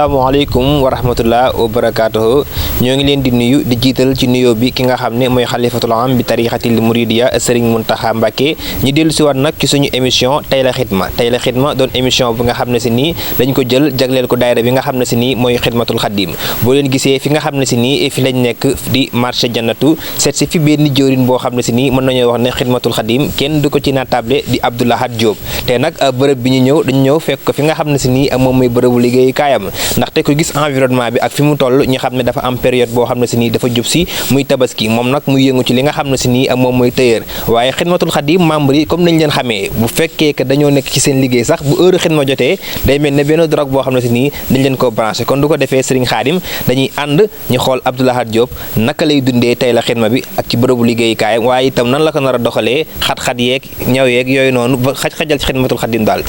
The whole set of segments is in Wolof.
asalaamaaleykum wa rahmatullah wa barakaatuhu ñoo ngi leen di nuyu di jiital ci nuyoo bi ki nga xam ne mooy xalifatul am bi tarixatil muridiya Serigne Mountakha Mbacké ñi dellu si waat nag ci suñu émission tey la xidma doon émission bi nga xam ne si nii dañ ko jël jagleel ko daayira bi nga xam ne si nii mooy xidmatul xaddim boo leen gisee fi nga xam ne si nii fi lañ nekk di marché jannatu seet si fi benn jëwriñ boo xam ne si nii mën nañoo wax ne xidmatul xaddim kenn du ko ci naatable di Abdou Lahad Diop te nag bërëb bi ñu ñëw fekk ko fi nga xam ne si nii moom mooy bërëbu liggéey kaayam ndaxte ko gis environnement bi ak fi mu toll ñu xam ne dafa am période boo xam ne si nii dafa jub si muy tabaski moom nag muy yëngu ci li nga xam ne si nii moom mooy tailleur waaye xidmatul xadim membre yi comme nañ leen xamee bu fekkee que dañoo nekk ci seen liggéey sax bu heure xidma jotee day mel ne benn drogue boo xam ne si nii dañ leen ko branché kon du ko defee Serigne Khadim dañuy ànd ñu xool Abdou Lahad Diop naka lay dundee tey la xidma bi ak ci bërëbu liggéey kaayam waaye itam nan la ko nar a doxalee xat-xat yeeg ñaw yeeg yooyu noonu ba xaj-xajal ci xidmatul xadim daal.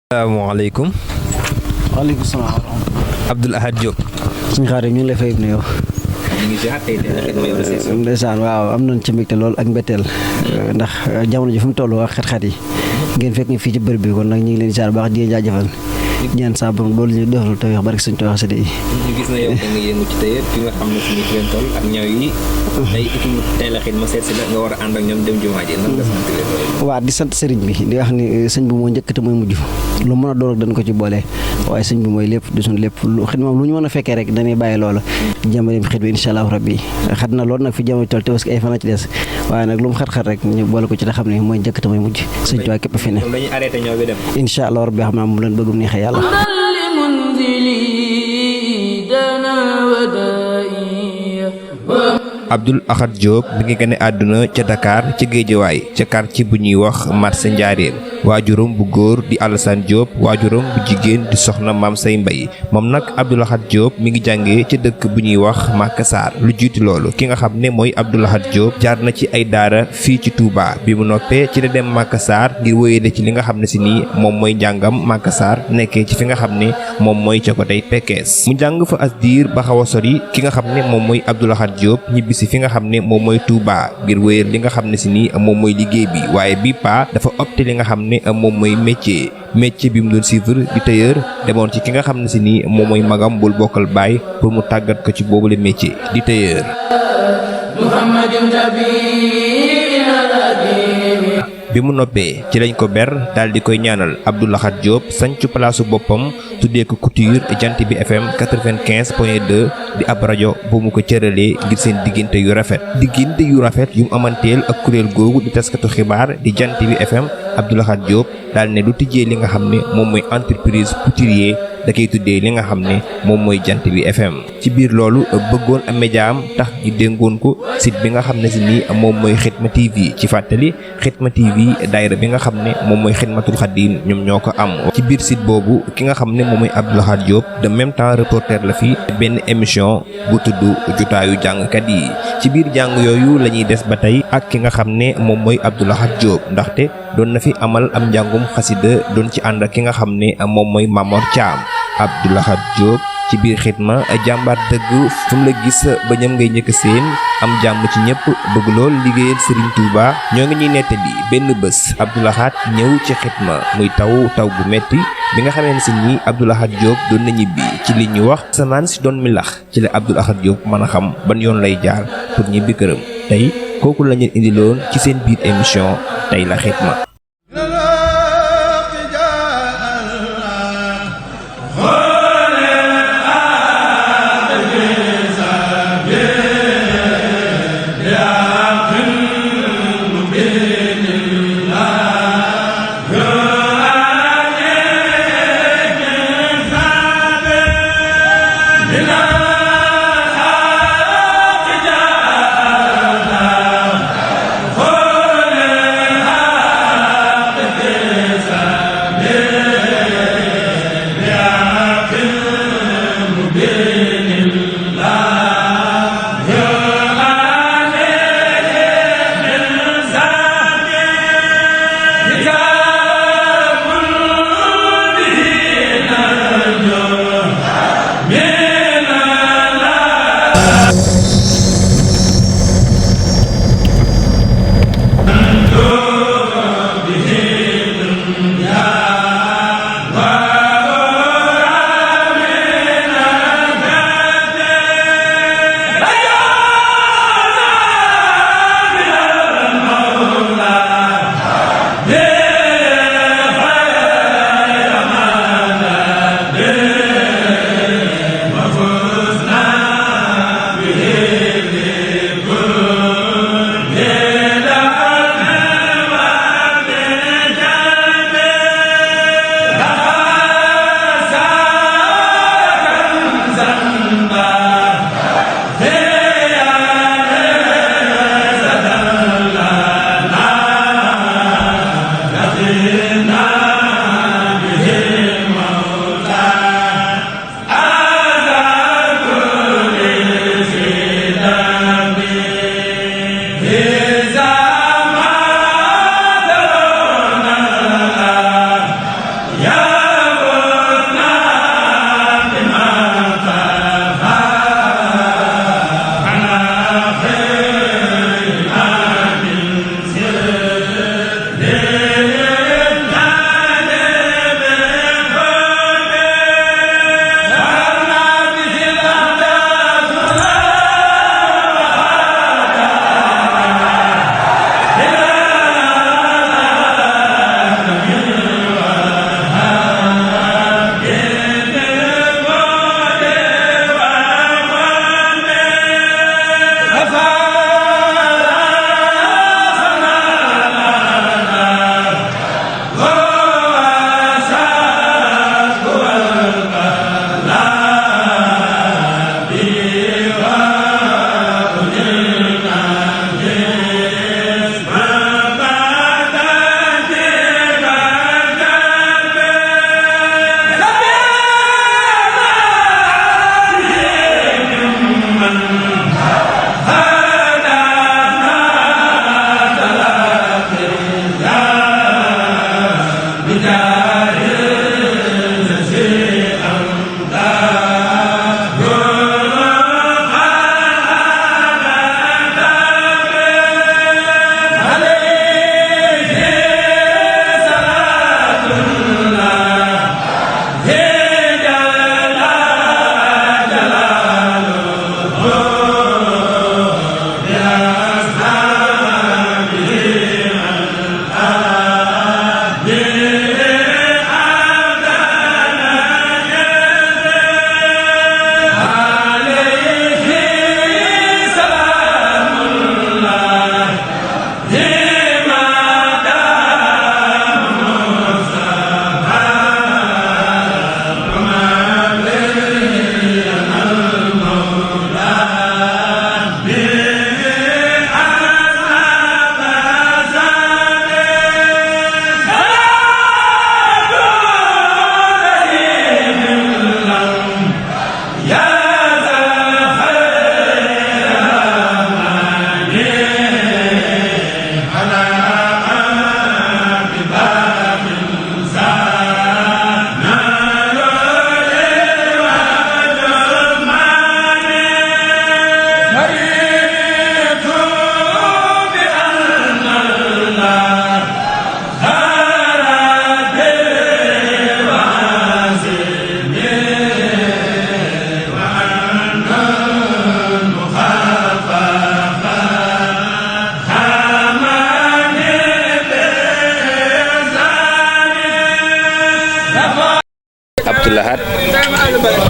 asalaamaaleykum. waaleykum salaam wa rahmatulah. Abdou Lahad Diop. suñu xarit ñu ngi lay fay nuyoo. ñu ngi si tey ndeysaan waaw am nañ ci mbégte lool ak mbetteel ndax jamono ji fi mu toll ak xat-xat yi ngeen fekk ñu fii ci bërëb bi kon nag ñu ngi leen di ziar baax di jaajëfal ñaan saa borom loolu ñu defal taw wax barke suñu taw wax ñu gis na yow da nga yëngu ci tailleur fi nga xam ne suñu fi leen toll ak ñaw yi tey équipe tey la xidma seet si la nga war a ànd ak ñoom dem jumaa ji nan nga sant leen waaw di sant sëriñ bi di wax ni sëñ bi moo njëkk te mooy mujj lu mën a door ak dañ ko ci boole waaye sëñ bi mooy lépp di suñu lépp xidma lu ñu mën a fekkee rek dañuy bàyyi loola jàmbalim xit bi incha allahu rabbi xat na loolu nag fi jamono toll te parce que ay fan a ci des waaye nag lu mu xat-xat rek ñu boole ko ci te xam ne mooy njëkk te mooy mujj sëñ Tuubaa képp fi ne dañuy arrêté ñoo bi dem incha allah rabbi xam naa mu leen bëggum neexee yàlla Abdou Lahad Diop mi ngi gane àdduna ca Dakar ca Géejawaay ca quartier bu ñuy wax marché Njaaréen waajuram bu góor di Alassane Diop waajuram bu jigéen di soxna Maam Say Mbay moom nag Abdou Lahad Diop mi ngi jàngee ca dëkk bu ñuy wax Makassar lu jiitu loolu ki nga xam ne mooy Abdou Lahad Diop jaar na ci ay daara fii ci Touba bi mu noppee ci la dem Makassar ngir wéyale ci li nga xam ne si nii moom mooy njàngam Makassar nekkee ci fi nga xam ne moom mooy ca côté Pekes mu jàng fa as diir ba xaw a sori ki nga xam ne moom mooy Abdou Lahad Diop si fi nga xam ne moom mooy Touba ngir wéyal li nga xam ne si nii moom mooy liggéey bi waaye bi pa dafa opté li nga xam ne moom mooy métier bi mu doon suivre di tailleur demoon ci ki nga xam ne si nii moom mooy magam bul bokkal baay pour mu tàggat ko ci boobule métier di tailleur. bi mu noppee ci lañ ko ber daal di koy ñaanal Abdou Lahad Diop sanc palaasu boppam tuddee ko Couture Jant bi FM 95.2 di ab rajo bu mu ko cëralee ngir seen diggante yu rafet yu mu amanteel ak kuréel googu di taskatu xibaar di Jant bi FM Abdou Lahad Diop daal ne lu tijjee li nga xam ne moom mooy entreprise couturier da koy tuddee li nga xam ne moom mooy Jant bi FM ci biir loolu bëggoon am média am tax ñu déngoon ko site bi nga xam ne si nii moom mooy Xidma TV ci fàttali Xidma TV daayira bi nga xam ne moom mooy xidmatul xadim ñoom ñoo ko am ci biir site boobu ki nga xam ne moom mooy Abdou Lahad Diop de même temps reporter la fi benn émission bu tudd jotaayu jàngkat yi ci biir jàng yooyu la ñuy des ba tey ak ki nga xam ne moom mooy Abdou Lahad Diop ndaxte doon na fi amal am njàngum xasida doon ci ànd ak ki nga xam ne moom mooy Mamor Thiam Abdou Lahad Diop ci biir xidma jàmbaar dëgg fu mu la gis ba ñam ngay njëkk seen am jàmm ci ñëpp bëgg lool liggéeyal Serigne Touba ñoo ngi ñuy nettali benn bés Abdou Lahad ñëw ci xidma muy taw bu metti bi nga xamee ne si nii Abdou Lahad Diop doon na ñibbi ci li ñu wax samaan si doon mi lax ci la Abdou Lahad Diop mën a xam ban yoon lay jaar pour ñibbi këram tey kooku la ñu indiloon ci seen biir émission tey la xidma.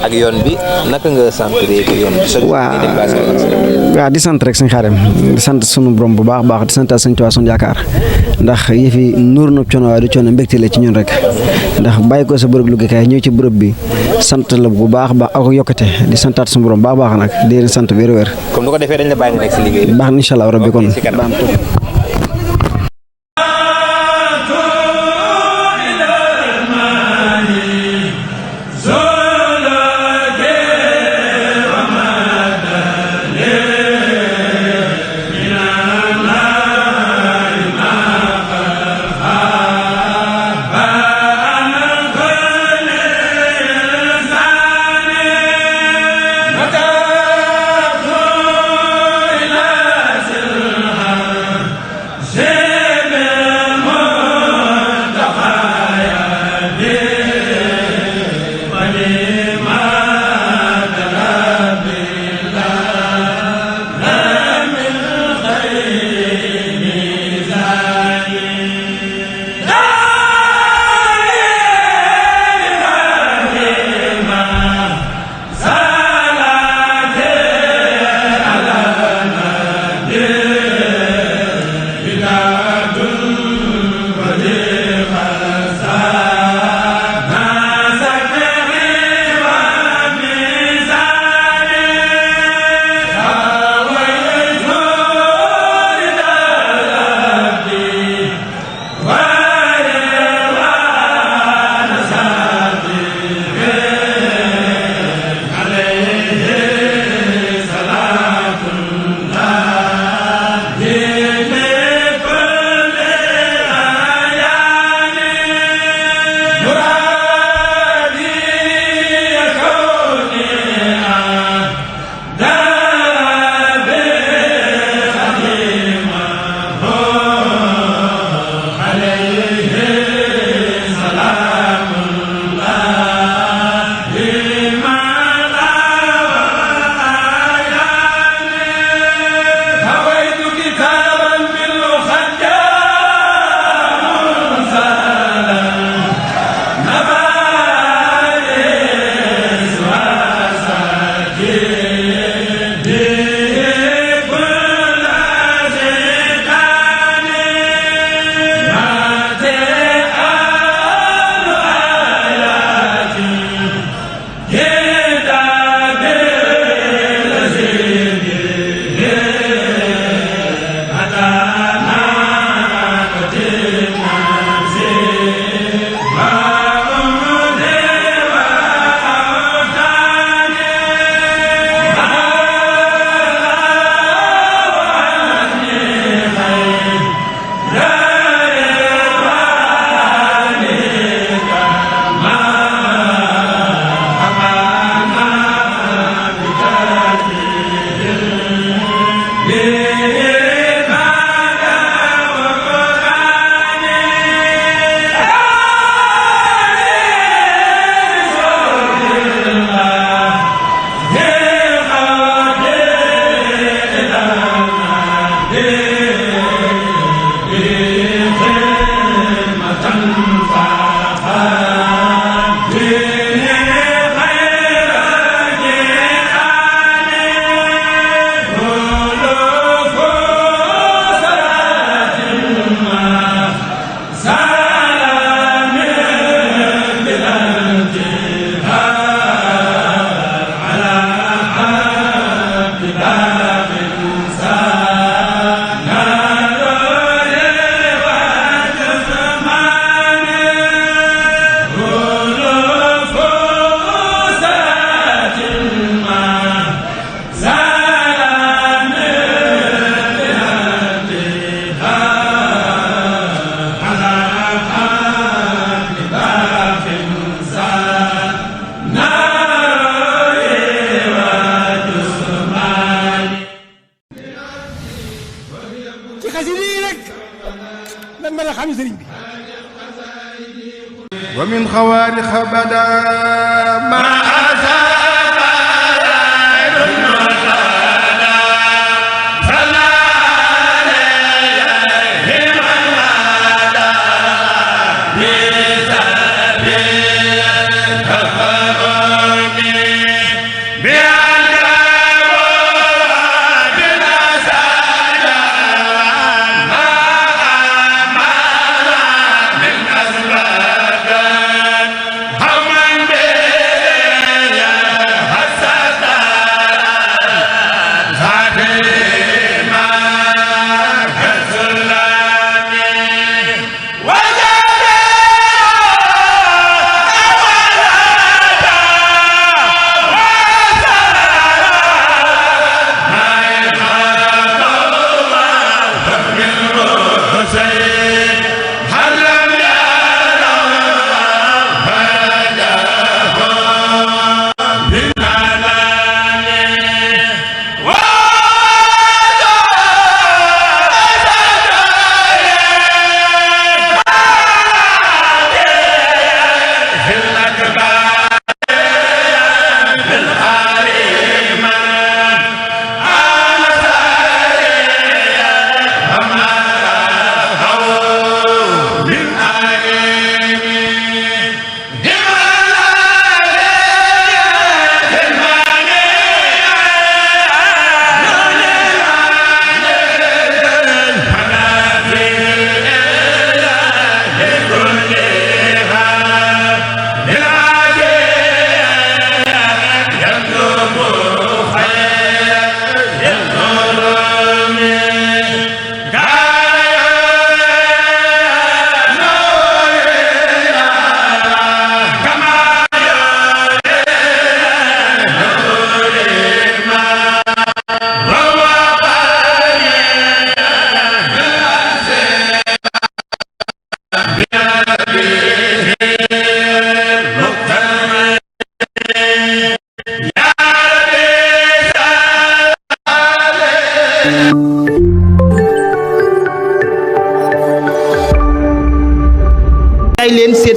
ak yoon bi naka nga sentiree ko yoon bi. waaw di sant rek sëñ Xaadim di sant sunu borom bu baax di sant sëñ Tuubaa sunu yaakaar ndax yëfi nuur na coono waaye du coono mbégte la ci ñun rek ndax bàyyi ko sa bërëb liggéeykaay ñëw ci bërëb bi sant la bu baax ak yokkate di santaat sunu borom baax nag di leen sant wér-wér. comme nu ko defee dañ la bàyyi nga nekk si liggéey bi. baax na incha allah rabbi kon. ومن خوارق بدا ما أصاب غير المعتاد صلى عليه من هدى بسبيل التفرد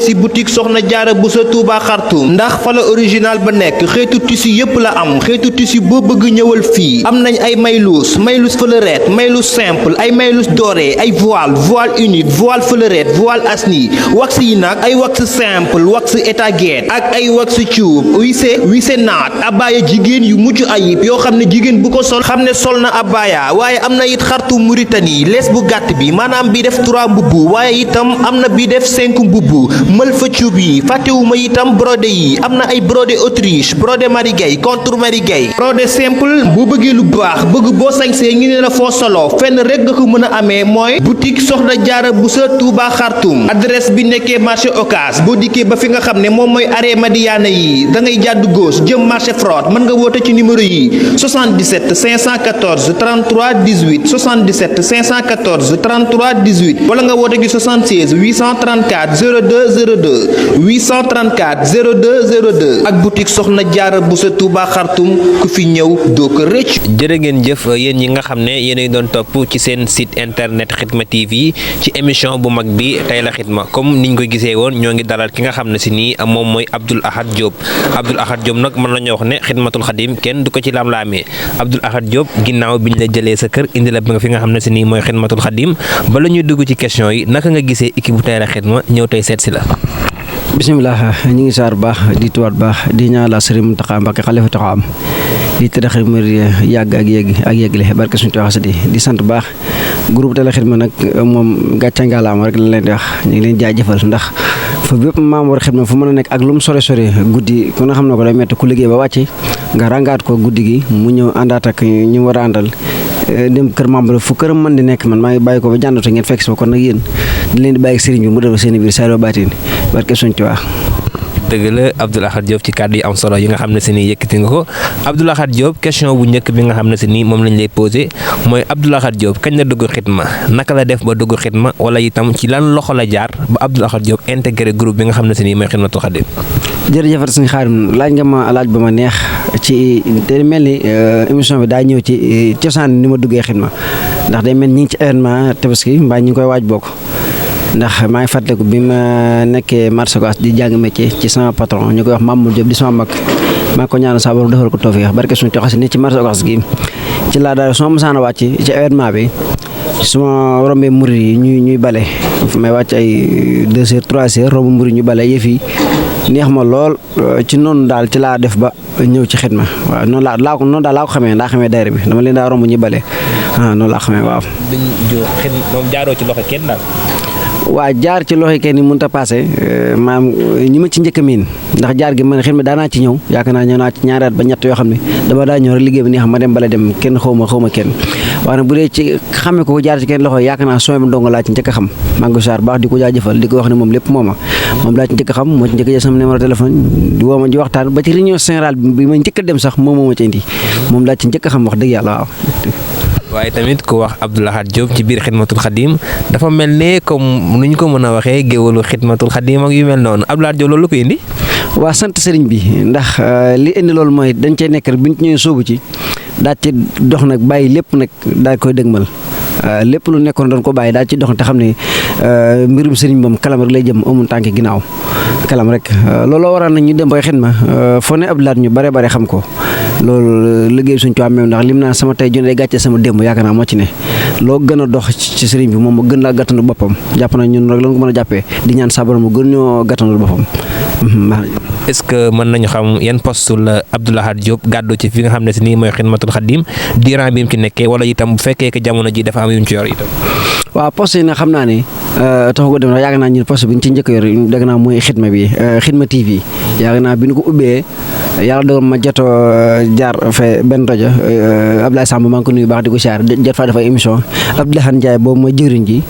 si boutique Soxna Jaara Buso Touba Xartum ndax fa la original ba nekk xeetu tissu yépp la am xeetu tissu boo bëgg ñëwal fii am nañ ay maylus fleurette maylus simple ay maylus doré ay voile unique voile fleurette voile asni wax yi nag ay wax simple wax étaguette ak ay wax cuub wise naat abaya jigéen yu mucc ayib yoo xam ne jigéen bu ko sol xam ne sol na abaya waaye am na it xartu Mauritanie lees bu gàtt bi maanaam bi def 3 mbubbu waaye itam am na bi def 5 mbubbu mël fa cuub yi fàttewuma itam brodé yi am na ay brodé Autriche brodé marigay contre marigay brodé simple bu bëggee lu baax bëgg boo sañsee ngi ne la foo solo fenn rek nga ko mën a amee mooy boutique Soxna Jaara Buso Touba Xartum adresse bi nekkee marché Ocass boo dikkee ba fi nga xam ne moom mooy arrêt Madiana yi da ngay jàdd gauche jëm marché Frott mën nga woote ci numéro yi 77 514 33 18 77 514 33 18 wala nga woote gi 76 834 02 02 834 02 02 ak boutique Soxna Jaara Buso Touba Xartum ku fi ñëw doo ko rëcc. jërë ngeen jëf yéen ñi nga xam ne yéenay doon topp ci seen site internet Khidma TV ci émission bu mag bi tey la xidma comme niñ ko gisee woon ñoo ngi dalal ki nga xam ne si nii moom mooy Abdoul Ahad Diop nag mën nañoo wax ne Xidmatul Xadim kenn du ko ci laam-laamee Abdoul Ahad Diop ginnaaw biñ la jëlee sa kër indi la ba nga fi nga xam ne si nii mooy Xidmatul Xadim bala ñuy dugg ci question yi naka nga gisee équipe bu tey la xidma ñëw tey seet si la. bisimilah ñu ngi saar baax di tuwaat baax di ñaan la Sëriñ Muntaxa Mbàkke xalifa taxawaam di tëdd xidma yàgg ak yégle barke suñu tawax di sant baax groupe Télé Xidma nag moom gàcce ngalaama rek la leen di wax ñu ngi leen jaajëfal ndax fa bépp maam war xidma fu mën a nekk ak lu mu sore guddi ku ne xam na ko day metti ku liggéey ba wàcce nga rangaat ko guddi gi mu ñëw àndaat ak ñu war a àndal dem kër membre fu këram mën di nekk man maa ngi bàyyi ko ba jàndatu ngeen fekk si ma kon nag yéen di leen di bàyyi ak sëriñ bi mu def seen biir saaro baatin barke suñu tawax. dëgg la Abdoul Ahad Diop ci kàddu yi am solo yi nga xam ne si nii yëkkati nga ko Abdoul Ahad Diop question bu njëkk bi nga xam ne si nii moom lañ lay posé mooy Abdoul Ahad Diop kañ la dugg xidma naka la def ba dugg xidma wala itam ci lan loxo la jaar ba Abdoul Ahad Diop intégré groupe bi nga xam ne si nii mooy Xidmatul Xadim. jërëjëf sëñ Xaadim laaj nga ma laaj ba ma neex ci te mel ni émission bi daa ñëw ci cosaan ni ma duggee xidma ndax day mel ñi ngi ci événement tabaski mbaa ñi ngi koy waaj bokk ndax maa ngi fàttaliku bi ma nekkee marché Ocass di jàng métier ci sama patron ñu koy wax Mamadou Diop di sama mag maa ko ñaanal saa borom defal ko tawfiix barke suñu toxasi ni ci marché Ocass gi ci laa daal su ma mosaan a wàcc ci événement bi su ma rombee murid yi ñuy bale may wàcc ay 2 heures 3 heures romb murid ñu bale yëf yi neex ma lool ci noonu daal ci laa def ba ñëw ci xidma waaw noonu daal laa ko xamee daa xamee daayira bi dama leen daa romb ñu bale noonu laa xamee waaw. moom jaaroo ci loxo kenn daal. waa jaar ci loxo kenn mënut a passé maam ñi ma ci njëkk a miin ndax jaar gi man xidma daanaa ci ñëw yaakaar naa ñëw naa ci ñaari at ba ñett yoo xam ne dama daa ñëw rek liggéey bi neex ma dem bala dem kenn xaw ma kenn waaye nag bu dee ci xamee ko jaar ci kenn loxo yaakaar naa sooy bu ndongo laa ci njëkk a xam maa ngi ko saar baax di ko jaajëfal di ko wax ne moom lépp moom laa ci njëkk a xam moo ci njëkk a jël sama numéro téléphone di woo ma ji waxtaan ba ci réunion générale bi ma njëkk a dem sax moom moo ma ci indi moom laa ci njëkk a xam wax dëgg yàlla waaw. waaye tamit ku wax Abdoul Ahad Diop ci biir Xidmatul Xadim dafa mel ne comme nu ñu ko mën a waxee géwalu Xidmatul Xadim ak yu mel noonu Abdoul Ahad Diop loolu ko indi. waa sant sëriñ bi ndax li indi loolu mooy dañ cey nekk rek bi ñu ñëwee sóobu ci daal ci dox nag bàyyi lépp nag daal koy dëgmal lépp lu nekkoon doon ko bàyyi daal ci dox te xam ne mbirum sëriñ moom kalam rek lay jëm amul tànk ginnaaw kalam rek looloo waral nag ñu dem ba xidma foo ne Abdoul Ahad ñu bare xam ko loolu liggéey suñ ci amee ndax lim naa sama tey jone gàcce sama démb yaakaar naa moo ci ne loo gën a dox ci sëriñ bi moom mu gën laa gàttandu boppam jàpp na ñun rek lañ ko mën a jàppee di ñaan sabar mu gën ñoo gàttandu boppam. est-ce que mën nañu xam yan poste la Abdoul Ahad Diop gàddu ci fi nga xam ne si nii mooy Xidmatul Xadim diiran bi mu ci nekkee wala itam bu fekkee que jamono ji dafa am yu mu ci yor itam. waaw poste yi nag xam naa ne taxu ko dem ndax yaakaar naa ñun poste bi ñu ci njëkk a yor dégg naa mooy xidma bi Xidma TV yaakaar naa bi ñu ko ubbee yàlla dogal ma jotoo jaar fe benn rajo Abdoulaye Samb maa ngi ko nuyu baax di ko siyaar jot faa dafay émission Abdoul Ahad Ndiaye boobu mooy jëriñ ji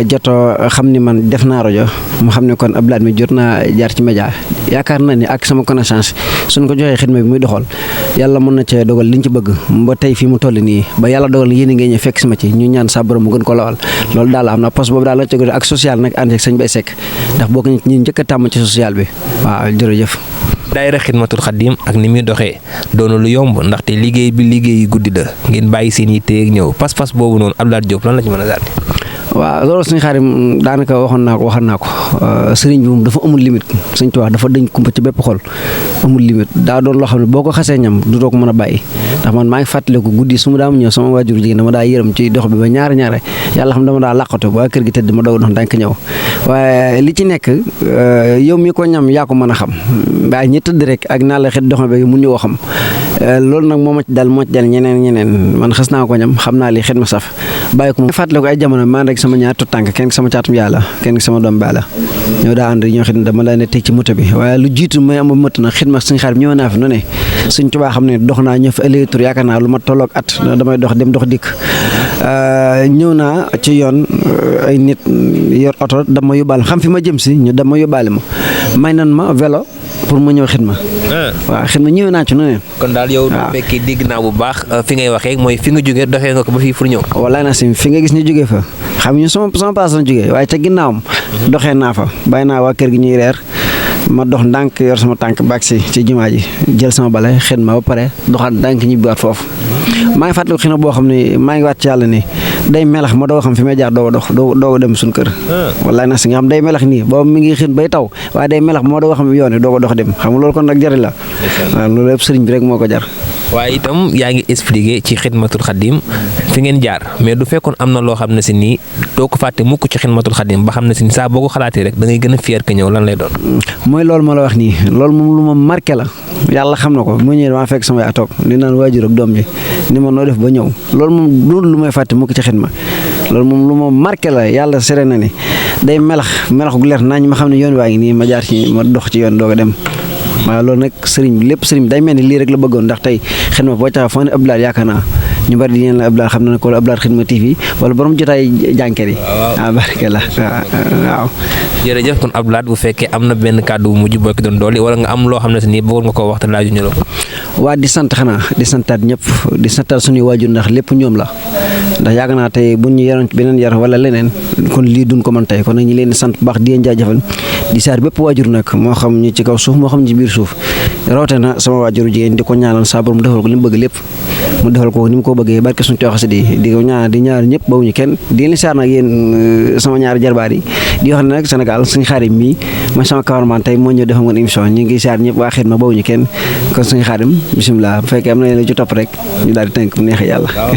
jotoo xam ni man def naa rajo mu xam ne kon Abdoul Ahad mi jot naa jaar ci média yaakaar naa ni ak sama connaissance suñ ko joxee xidma bi muy doxal yàlla mën na cee dogal liñ ci bëgg ba tey fii mu toll nii ba yàlla dogal yéen ngeen ñëw fekk si ma ci ñu ñaan sa borom mu gën ko lawal loolu daal am na poste boobu daal la ci ak social nag ànd ak sëñ Bay Seck ndax bokk ñu njëkk a tàmm ci social bi waaw jërëjëf. daayira Xidmatul Xadim ak ni muy doxee doonu lu yomb ndaxte liggéey bi liggéey guddi la ngeen bàyyi seen yitte ak ñëw pas-pas boobu noonu Abdoul Ahad Diop lan la ci mën a daal. waaw loolu suñu xarim daanaka waxoon naa ko sëriñ bi moom dafa amul limite sëñ Tuubaa dafa dañ kumpa ci bépp xol amul limite daa doon loo xam ne boo ko xasee ñam du doo ko mën a bàyyi ndax man maa ngi fàttaliku guddi su ma daa ñëw sama waajur jigéen dama daa yërëm ci dox bi ba ñaare yàlla xam dama daa làqatu ba kër gi tëdd ma doog dox ndànk ñëw waaye li ci nekk yow mi ko ñam yaa ko mën a xam waaye ñi tëdd rek ak naa la xet dox bi mun ñoo xam loolu nag moo ma ci dal ñeneen man xas naa ko ñam xam naa li xet ma saf bàyyi ko moom fàttaliku ay jamono maan rek sama ñaar tànk kenn sama caatum yàlla kenn sama doom baala ñoo daa ànd ñoo xam ne dama la ne teg ci moto bi waaye lu jiitu may am moto nag xidma suñ xaar bi ñëw naa fi nu ne suñ Tuubaa xam ne dox naa ñëw fi ëllëg yaakaar naa lu ma tolloog at damay dox dem dox dikk ñëw naa ci yoon ay nit yor oto dama yóbbaale xam fi ma jëm si ñu dama yóbbaale ma may nan ma vélo pour ma ñëw xidma waaw xidma ñëw naa ci nu ne kon daal yow bu fekkee dégg naa bu baax fi ngay waxee mooy fi nga jógee doxee nga ko ba fii pour ñëw wallaay na si fi nga gis ñu jógee fa xam ñu sama place la jógee waaye ca ginnaawam doxee naa fa bàyyi naa waa kër gi ñuy reer ma dox ndànk yor sama tànk baag si ci jumaa ji jël sama bale xidma ba pare doxaat ndànk ñibbiwaat foofu maa ngi fàttaliku xidma boo xam ne maa ngi waat ci yàlla ni day melax ma doo xam fi may jaar doo dem suñu kër wallaay na si nga xam day melax nii boobu mi ngi xin bay taw waaye day melax moo doo xam yoon doo ko dox dem xam nga loolu kon nag jari la waaw loolu yëpp sëriñ bi rek moo ko jar waaye itam yaa ngi expliqué ci xidmatul xadim fi ngeen jaar mais du fekkoon am na loo xam ne si nii doo ko fàtte mukk ci xidmatul xadim ba xam ne si nii saa boo ko xalaatee rek da ngay gën a fier que ñëw lan lay doon mooy loolu ma la wax nii loolu moom lu ma marqué la yàlla xam na ko mu ñëwee dama fekk sama yaay toog di naan waajur ak doom ji ni ma noo def ba ñëw loolu moom loolu lu may fàtte mukk ci xidma loolu moom lu ma marqué la yàlla sere na ni day melax gu leer nañ ma xam ne yoon waa ngi nii ma jaar ci ma dox ci yoon doog a dem waaw loolu nag sëriñ bi lépp sëriñ bi day mel ni lii rek la bëggoon ndax tey xidma boo taxaw foo ne Abdoulaye yaakaar naa ñu bari di leen la Abdoulaye xam na ne ko Abdoulaye Xidma TV wala borom jotaay jànker yi waaw barkella waaw jërëjëf kon Abdoulaye bu fekkee am na benn kàddu bu mujj boo ko doon dooli wala nga am loo xam ne si nii bëggoon nga koo waxta laaju ñu la ko waa di sant xanaa di santaat ñëpp di santaat suñuy waajur ndax lépp ñoom la ndax yaakaar naa tey bu ñu yaroon beneen yar wala leneen kon lii duñ ko mën tey kon nag ñu leen di sant bu baax di leen jaajëfal di saar bépp waajur nag moo xam ñu ci kaw suuf moo xam ñu ci biir suuf rawatina sama waajuru jigéen di ko ñaanal saa borom defal ko li mu bëgg lépp mu defal ko ni mu ko bëggee barke suñu tooxasi di ko ñaanal di ñaar ñëpp bawuñu kenn di leen saar nag yéen sama ñaari jarbaar yi di wax ne nag Sénégal suñu xaarim mii ma sama cameraman tey moo ñëw defal ngoon émission ñu ngi saar ñëpp waa xidma bawuñu kenn kon suñu xaarim bisimilah bu fekkee am na leen ci topp rek ñu daal di tënk mu neexee yàlla waaw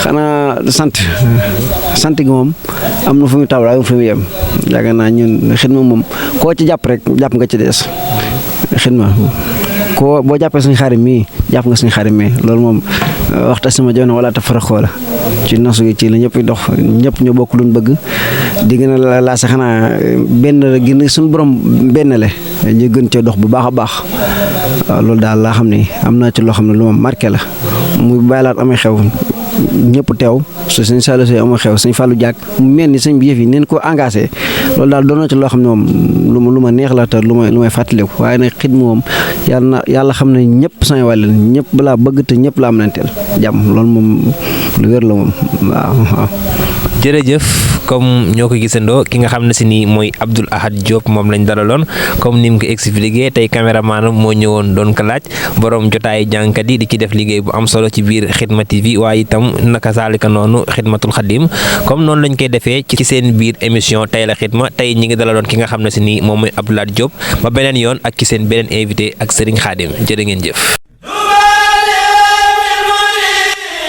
xanaa sant gi moom am na fu mu taw am fu mu yem yaakaar naa ñun xidma moom koo ci jàpp rek jàpp nga ci des xidma boo jàppee suñu xarit mii jàpp nga suñu xarit mii loolu moom waxta sama joon wala ta fara xoola ci nasu gi ci la ñëpp dox ñëpp ñu bokk luñ bëgg di gën a laa sa xanaa benn gën suñu borom benn le ñu gën cee dox bu baax a baax waaw loolu daal laa xam ne am naa ci loo xam ne lu ma marqué la muy bàyyilaat amee xew ñëpp teew su sëñ Saliou Seye amul xew sëñ Fallou Diack mu mel ni sëñ bi yëf yi neen ko engagé loolu daal doon na ci loo xam ne moom lu ma neex la te lu may fàttaliku waaye nag xidma moom yàlla xam ne ñëpp sañ wàll ñëpp laa bëgg te ñëpp laa am nanteel jàmm loolu moom lu wér la moom waaw jërëjëf comme ñoo ko gisandoo ki nga xam ne si nii mooy Abdoul Ahad Diop moom lañ dalaloon comme ni mu ko expliqué tey caméraman moo ñëwoon doon ko laaj borom jotaay jànkat yi di ci def liggéey bu am solo ci biir Xidma TV waaye itam naka saalika noonu Xidmatul Xadim comme noonu lañ koy defee ci seen biir émission tey la xidma tey ñi ngi dalaloon ki nga xam ne si nii moom mooy Abdoul Ahad Diop ba beneen yoon ak ci seen beneen invité ak Serigne Khadim jërë ngeen jëf.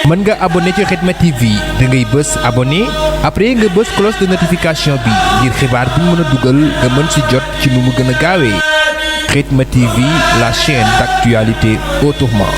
mën nga abonné ci Xidma TV da ngay bës abonné après nga bës cloche de notification bi ngir xibaar bi mën a dugal nga mën ci jot ci nu mu gën a gaawee Xidma TV la chaîne d'actualité autrement.